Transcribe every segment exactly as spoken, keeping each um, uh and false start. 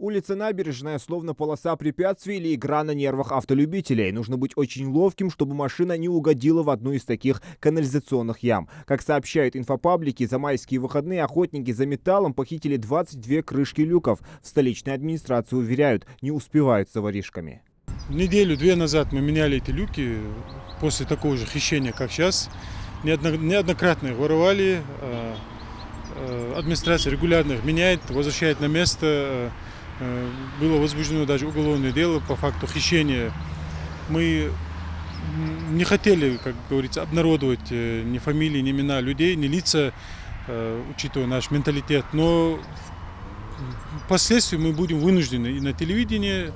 Улица Набережная словно полоса препятствий или игра на нервах автолюбителей. Нужно быть очень ловким, чтобы машина не угодила в одну из таких канализационных ям. Как сообщают инфопаблики, за майские выходные охотники за металлом похитили двадцать две крышки люков. В столичной администрации уверяют, не успевают за воришками. Неделю-две назад мы меняли эти люки после такого же хищения, как сейчас. Неодно- Неоднократно их воровали. Э, э, Администрация регулярно их меняет, возвращает на место. Э, э, Было возбуждено даже уголовное дело по факту хищения. Мы м, не хотели, как говорится, обнародовать э, ни фамилии, ни имена людей, ни лица, э, учитывая наш менталитет. Но впоследствии мы будем вынуждены и на телевидении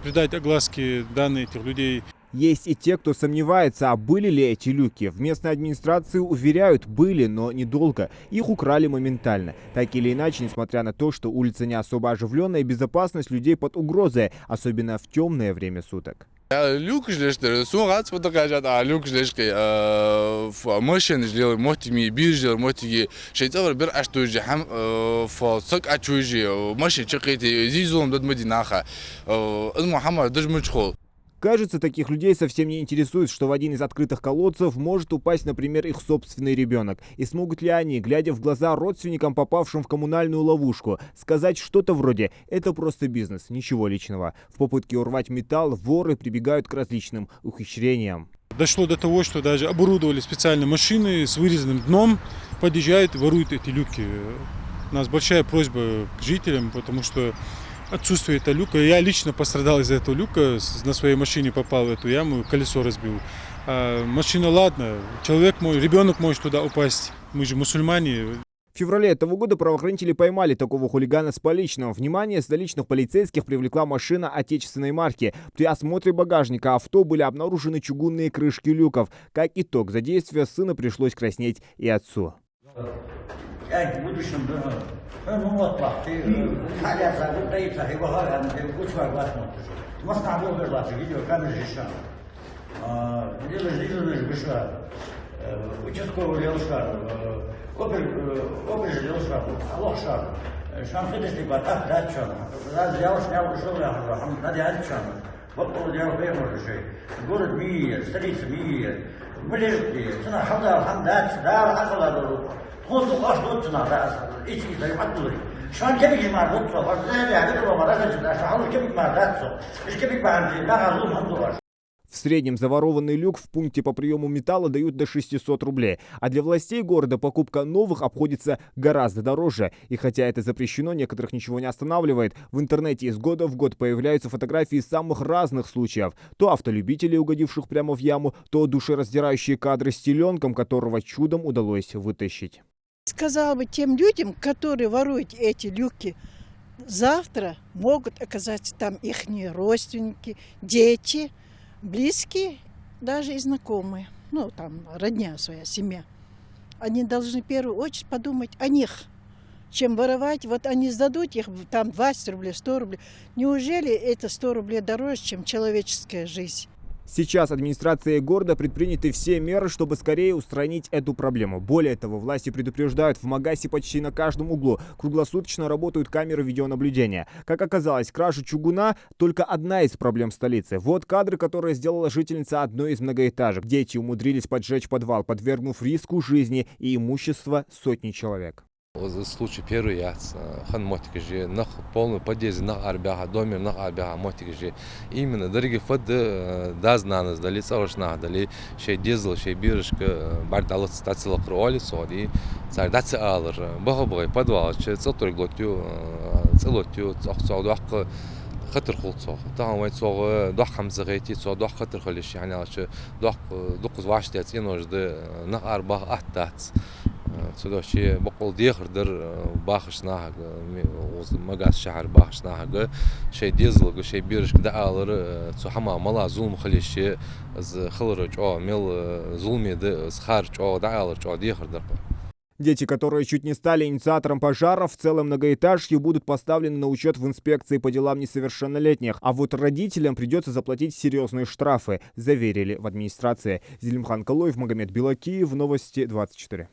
придать огласке данные этих людей. Есть и те, кто сомневается, а были ли эти люки. В местной администрации уверяют, были, но недолго. Их украли моментально. Так или иначе, несмотря на то, что улица не особо оживленная, безопасность людей под угрозой, особенно в темное время суток. Люкаш лештар, сун гӀац фу такажат, а люкаш лешкхе, машинаш лелар моттиг ма йий, биржа лелар моттиг я, шоай цӀагӀара бер Ӏочуужи, хӀама фу саг Ӏочуужи, машин чакхийти, зий-зулам дад ма дий наха. Из мо хӀама даж мачхул. Кажется, таких людей совсем не интересует, что в один из открытых колодцев может упасть, например, их собственный ребенок. И смогут ли они, глядя в глаза родственникам, попавшим в коммунальную ловушку, сказать что-то вроде: «Это просто бизнес, ничего личного»? В попытке урвать металл воры прибегают к различным ухищрениям. Дошло до того, что даже оборудовали специальные машины с вырезанным дном, подъезжают, воруют эти люки. У нас большая просьба к жителям, потому что отсутствие этого люка. Я лично пострадал из-за этого люка, с- на своей машине попал в эту яму, колесо разбил. А машина, ладно, человек мой, ребенок может туда упасть. Мы же мусульмане. В феврале этого года правоохранители поймали такого хулигана с поличным. Внимание столичных полицейских привлекла машина отечественной марки. При осмотре багажника авто были обнаружены чугунные крышки люков. Как итог, за действия сына пришлось краснеть и отцу. Ай, будущем, да. Э, ну вот, пап, ты, э, халят за, да и за, и вахар, а, ты учвар глаз смотришь. Москва был, говорит, видеокамера же ещё. А, дело жизни же вышла. Э, участковый лел шар, э, опер, э, опер же лел шар, алох шар. Э, шам хидишли бат, а, да, чё? Да, я уж не ушёл, я говорю, хам, да, я чё? Вот он, я уж не могу же. Город мир, столица мир. Мы лежит, цена хамда, хамда, да, ахала, да. Тхоса дукха аш доацаш да аз, иццигара дай хьадуллий. Шоана кепиг мара доацаш, ваш зӀамига хӀама доацаш, да, шоана кепиг мара доацаш. Иш кепиг бахьан да, нах аз лум хӀама доацаш. В среднем за ворованный люк в пункте по приему металла дают до шестисот рублей. А для властей города покупка новых обходится гораздо дороже. И хотя это запрещено, некоторых ничего не останавливает. В интернете из года в год появляются фотографии самых разных случаев. То автолюбителей, угодивших прямо в яму, то душераздирающие кадры с теленком, которого чудом удалось вытащить. Сказал бы тем людям, которые воруют эти люки, завтра могут оказаться там ихние родственники, дети, близкие, даже и знакомые, ну, там, родня своя, семья. Они должны в первую очередь подумать о них, чем воровать. Вот они сдадут их, там, двадцать рублей, сто рублей. Неужели это сто рублей дороже, чем человеческая жизнь? Сейчас администрацией города предприняты все меры, чтобы скорее устранить эту проблему. Более того, власти предупреждают: в Магасе почти на каждом углу круглосуточно работают камеры видеонаблюдения. Как оказалось, кража чугуна — только одна из проблем столицы. Вот кадры, которые сделала жительница одной из многоэтажек. Дети умудрились поджечь подвал, подвергнув риску жизни и имущества сотни человек. Из случай первый яц, хинна моттигаш я, нах полный подъезде нах арабаьха, домера нах арабаьха моттигаш я. Именно деррига фу да, дас-нанас дале, цӀагӀарча наха дале, шоай дезал, шоай берашка бӀарг дӀалаца дӀа ца лакхар оалий цох, и царга дӀа ца алар. Баха-бахе подвала чу цӀа тург лотаю, цӀа лотаю, цох, цох доккха хатар хул цох. Тахан вай цох доккха хӀама ца хете, цох доккха хатар хила йиш я, хӀана аьлча доккха, дукхаза вӀаштӀехьа цӀенош да, нах арабаха атта дац. Цудухьа боккъал дехар дар бахача нахага, ме- укхаза Магас шахьара бахача нахага, шоай дезалга, шоай берашка дӀаалар, цу хӀаман мала зулам хила йиш я, из хилар чӀоагӀа мел зуламе да, из хар чӀоагӀа дӀаалар, чӀоагӀа дехар дар-кх. Дети, которые чуть не стали инициатором пожара в целой многоэтажке, будут поставлены на учёт в инспекции по делам несовершеннолетних. А вот родителям придётся заплатить серьёзные штрафы, заверили в администрации. Зелимхан Калоев, Магомед Белокиев, Новости двадцать четыре.